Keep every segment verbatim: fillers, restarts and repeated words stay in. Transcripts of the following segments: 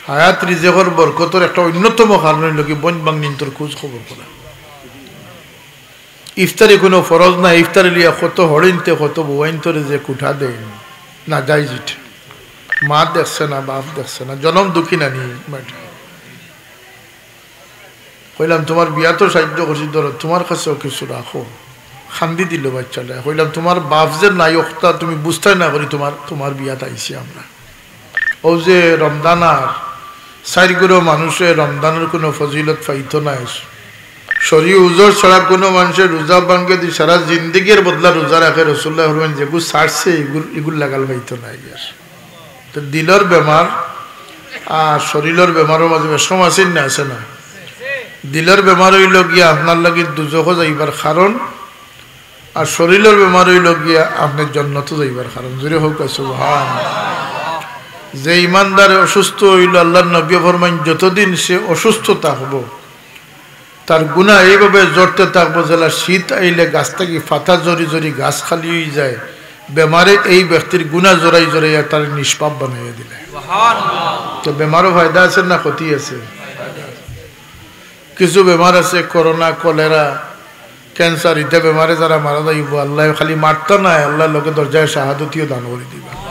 হায়াত রিজেকর বরকতর একটা অন্যতম কারণ অইলো কি, বইন বাংনিন্তর খোঁজ খবর করা। ইফতারি কুনু ফরজ না, ইফতারি লইয়া কত হড়িন্তে কত বউয়াইন্তরে যে কুঠা দেইন, নাজাইজ ইটা। মা দেখছে না, বাপ দেখছে না, জনম দুঃখী নানি বেটা। কইলাম, "তুমার বিয়াত সাইয্য করছি, ধরো, তুমার কাছেও কিছু রাখো।" কান্দি দিলো বাইচ্চাটা। কইলাম, "তুমার বাপ যে নাই, অখটা তুমি বুঝতায় না করি, তুমার, তুমার বিয়াত আইছি আমরা।" অউ যে রমজান আর চাইর গুরু মানুষে রমজানর কুনু ফজিলত পাইতো নায়। শরয়ী উজর ছাড়া কুনু মানষে রোজা ভাঙ্গে দি সারা জিন্দেগির বদলা রোজা রাখে, রসুলুল্লায় ফরমাইন, "যেগু ছাড়ছে, ইগুর, ইগুর লাগাল পাইতো নায়।" তো দিলর বেমার আর শরীলর বেমারর মাঝে বেশকম আছে না, আছে না? দিলর বেমার অইলো গিয়া আপনার লাগি দুজখো যাইবার কারণ, আর শরীলর বেমার অইলো গিয়া আপনে জন্নতো যাইবার কারণ। জোরে কউক্কা সুবহান। যে ইমানদার অসুস্থ অইলো, আল্লার নবীয়ে ফরমাইন, যতদিন সে অসুস্থ থাকবো, তার গুনা এইভাবে ঝরতে থাকবো, যেলা শীত আইলে গাছ থাকি পাতা ঝরি ঝরি গাছ খালি অইযায়, বেমারে এই ব্যক্তির গুনা ঝরাই ঝরাইয়া তারে নিষ্পাপ বানাইয়া দিলে। তো বেমারও ফায়দা আছে না ক্ষতি আছে? কিছু বেমার আছে, করোনা, কলেরা, ক্যান্সার, ইতা বেমারে যারা মারা যাইবো, আল্লায় খালি মারতা নায়, আল্লায় লগে দরজায় শাহাদতিও দান করি দিবা।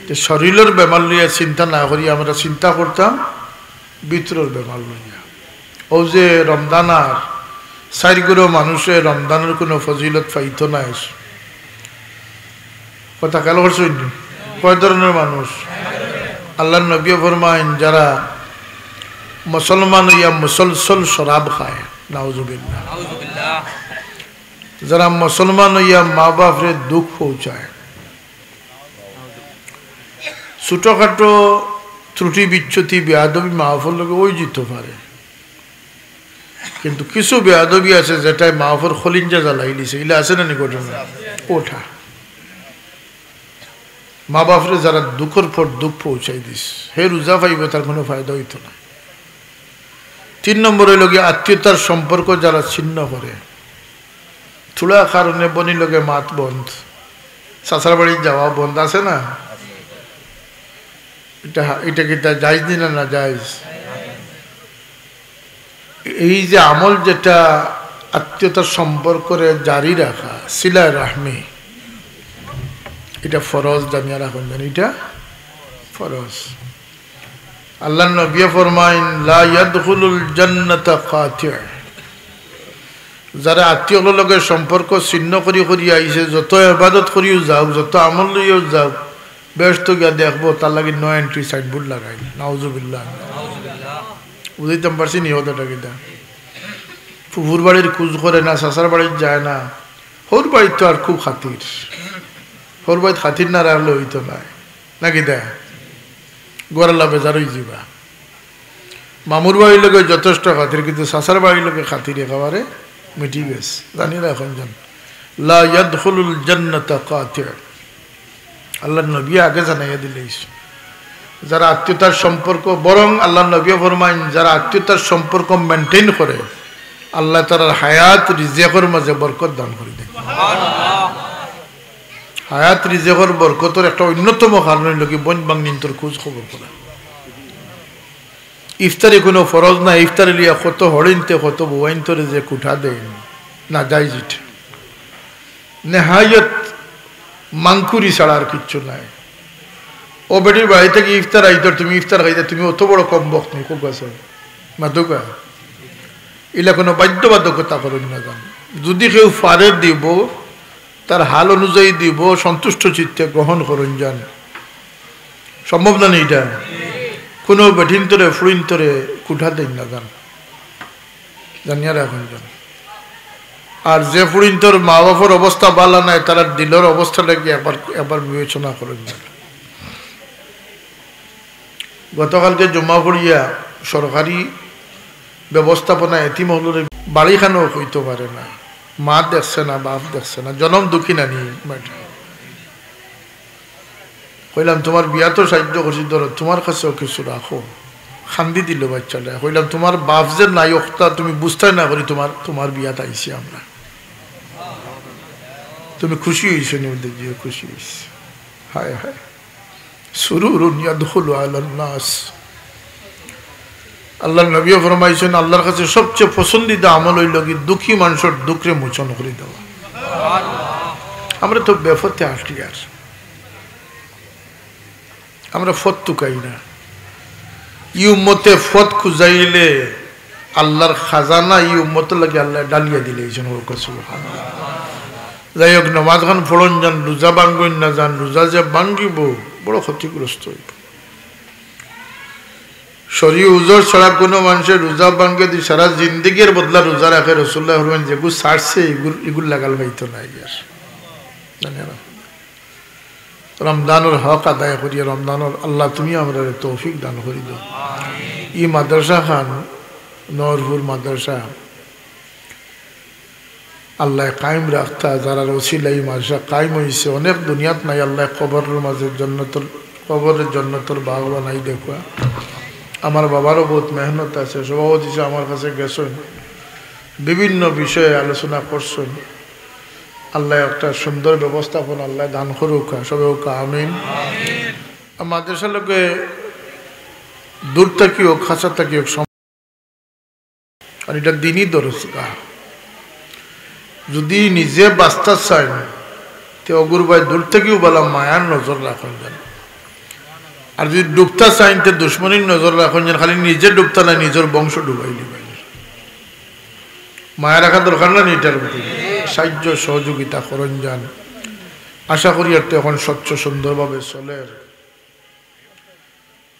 তো শরীলর বেমার লইয়া চিন্তা না করি আমরা চিন্তা করতাম ভিতরর বেমার লইয়া। অউ যে রমজান আর চাইর গুরু মানুষে রমজানর কুনু ফজিলত পাইতো নায়। কথা খেয়াল করছইন নি? কয় ধরনর মানুষ? আল্লার নবীয়ে ফরমাইন, যারা মুসলমান অইয়া মুসলসল শরাব খায়, নাউজুবিল্লাহ। যারা মুসলমান অইয়া মা বাপরে দুঃখ পৌঁছায়, ছোটখাটো ত্রুটি বিচ্যুতি বেয়াদবি মা বাপর লগে অইযিতো পারে, কিন্তু কিছু বেয়াদবি আছে যেটায় মা বাপর খলিঞ্জা জ্বালাই দিছে, ইলা আছে না নি ঘটনা? ওঠা। মা বাপরে যারা দুঃখর পর দুঃখ পৌঁছাই দিস, হে রোজা পাইবো, তার কুনু ফায়দা অইতো না। তিন নম্বর অইলো গিয়া আত্মীয়তার সম্পর্ক যারা ছিন্ন করে, থুড়া কারণে বইনর লগে মাত বন্ধ, চাচার বাড়িত যাওয়া বন্ধ, আছে না? ইটা, ইটা কিতা জায়েজ নি না নাজায়েজ? এই যে আমল যেটা আত্মীয়তার সম্পর্করে জারি রাখা, সিলায়ে রাহমি, ইটা ফরজ, জানিয়া রাখইন যেন ইটা ফরজ। আল্লার নবীয়ে ফরমাইন, "লা ইয়াদখুলুল জান্নাতা কাতিউ।" যারা আত্মীয় অকলর লগে সম্পর্ক ছিন্ন করি করি আইছে, যত ইবাদত করিও যাউক, যত আমল লইয়াও যাউক, বেহেস্তো গিয়া দেখবো তার লাগি no entry signboard লাগাইল। নাউজুবিল্লাহ। বুঝাইতাম পারছি নি কথাটা কিতা? ফুফুর বাড়ির খোঁজ করে না, চাচার বাড়িত যায় না, হউর বাড়িত তো আর খুব খাতির, হউর বাড়িত খাতির না রাখলে অইতো নায়। নাকি দে? ঘরআলা বেজার অইযিবা। মামুর বাড়ির লগে যথেষ্ট খাতির, কিন্তু চাচার বাড়ির লগে খাতির একেবারে মিটি গেছে। জানি না এখন জন। লা ইয়াদখুলুল জান্নাতা কাতিউ। আল্লার নবী আগে জানাইয়া দিলাইছে, যারা আত্মীয়তার সম্পর্ক, বরং আল্লার নবী ফরমাইন, যারা আত্মীয়তার সম্পর্ক maintain করে, আল্লায় তারার হায়াত রিজেকর মাঝে বরকত দান করি দেইন। হায়াত রিজেকর বরকতর একটা অন্যতম কারণ অইলো কি, বইন বাংনিন্তর খোঁজ খবর করা। ইফতারি কুনু ফরজ না, ইফতারি লইয়া কত হড়িন্তে কত বউয়াইন্তরে যে কুঠা দেইন, নাজাইজ ইটা। নেহায়ত মাংকুরি ছাড়া আর কিচ্ছু নাই। অউ বেটির বাড়ি থাকি ইফতার আইতো, তুমি ইফতার খাইতায়, তুমি অত বড় কমবখত নি, খুব আছে মাতুকা। ইলা কুনু বাধ্যবাধকতা করইন না যান। যুদি কেউ পারে দিবো, তার হাল অনুযায়ী দিবো, সন্তুষ্ট চিত্তে গ্রহণ করইন যান। সম্ভব না নি ইটা? কুনু বেটিন্তরে, ফুড়িন্তরে কুঠা দেইন না যান। জানিয়া রাখইন যান। আর যে ফুড়িন্তর মা বাপর অবস্থা ভালা নায়, তারার দিলর অবস্থাটা কি একবার, একবার বিবেচনা করইন যান। গতকালকে জুম্মা পড়িয়া সরকারি ব্যবস্থাপনা এতিম অকলরে বাড়িখানও কইতো পারে না, মা দেখছে না, বাপ দেখছে না, জনম দুঃখী নানি বেটা। কইলাম, "তুমার বিয়াত সাইয্য করছি, ধরো, তুমার কাছেও কিছু রাখো।" কান্দি দিলো বাইচ্চাটা। কইলাম, "তুমার বাপ যে নাই, অখটা তুমি বুঝতায় না করি, তুমার, তুমার বিয়াত আইছি আমরা। তুমি খুশি অইছো নি?" বুলে, "জি, খুশি অইছি।" হায় হায়। সুরুরুন ইয়াদখুলু আলান নাস। আল্লাহর নবীয়ে ফরমাইছইন, আল্লাহর কাছে সবচেয়ে পছন্দিদা আমল অইলো কি, দুঃখী মানষর দুঃখরে মোচন করি দেওয়া। আমরা তো বেফতে আটিয়ার, আমরা ফত তুকাই না। ই উম্মতে ফত খুজাইলে আল্লাহর খাজানা ই উম্মতর লাগি আল্লায় ডালিয়া দিলে, এই জন্য হোক সুবহানাল্লাহ। যাই হোক, নমাজ খান ফড়ইন যান, রোজা ভাঙ্গইন না যান, রোজা যে ভাঙ্গিবো, বড় ক্ষতিগ্রস্ত অইবো। শরয়ী উজর ছাড়া কুনু মানষে রোজা ভাঙ্গে দি সারা জিন্দেগির বদলা রোজা রাখে, রাসুলুল্লায় ফরমাইন, যেগু ছাড়ছে, ইগুর, ইগুর লাগাল পাইতো নায় আর। জানি না। রমজানর হক আদায় করিয়া, রমজানর আল্লাহ তুমি আমরারে তৌফিক দান করি দেও। ই মাদ্রাসা খান নূরপুর মাদ্রাসা আল্লায় কায়েম রাখতা, যারার উছিলায় ই মাদ্রাসা কায়েম অইছে, অনেক দুনিয়াত নাই, আল্লায় কবরর মাঝে জন্নতর, কবররে জন্নতর বাগ বানাই দেউক্কা। আমার বাবারও বউত মেহনত আছে, সভাপতি সাব আমার কাছে গেছইন, বিভিন্ন বিষয়ে আলোচনা করছইন। আল্লায় একটা সুন্দর ব্যবস্থাপনা আল্লায় দান করুক্কা, সবে হোক আমিন। আর মাদ্রাসার লগে দূর থাকি হোক, কাছা থাকি হোক, সম-, আর ইটা দিনই দরসগাহ। যুদি নিজে বাঁচতা চাইন, তে অগুর বায় দূর থাকিউ বালা মায়ার নজর রাখইন যান। আর যুদি ডুবতা চাইন, তে দুশমনির নজর রাখইন যান, খালি নিজে ডুবতা নায়, নিজর বংশ ডুবাইলিবা। মায়া রাখা দরকার না নি ইটার প্রতি? সাহায্য সহযোগিতা করইন যান। আশা করি আর তো এখন স্বচ্ছ সুন্দরভাবে চলের।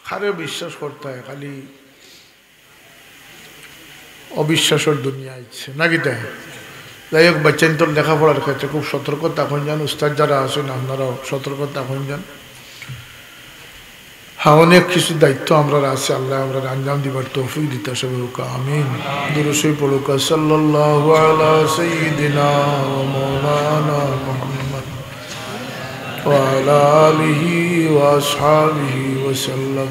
কারে বিশ্বাস করতায়, খালি অবিশ্বাসর দুনিয়া আইছে, নাকি তাই? যাই হোক, বাচ্চাইন্তর লেখাপড়ার ক্ষেত্রে খুব সতর্ক থাকইন যান, উস্তাদ যারা আছইন আপনারাও সতর্ক থাকইন যান। হ্যাঁ, অনেক কিছু দায়িত্ব আমরার আছে, আল্লায় আমরারে আঞ্জাম দিবার তৌফিক দিতা, সবে হোক আমিন। দুরূদ শরিফ পড়ুক্কা, সাল্লাল্লাহু আলা সাইয়্যিদিনা ওয়া মাওলানা মুহাম্মদ ওয়া আলা আলিহি ওয়া আসহাবিহি ওয়া সাল্লাম।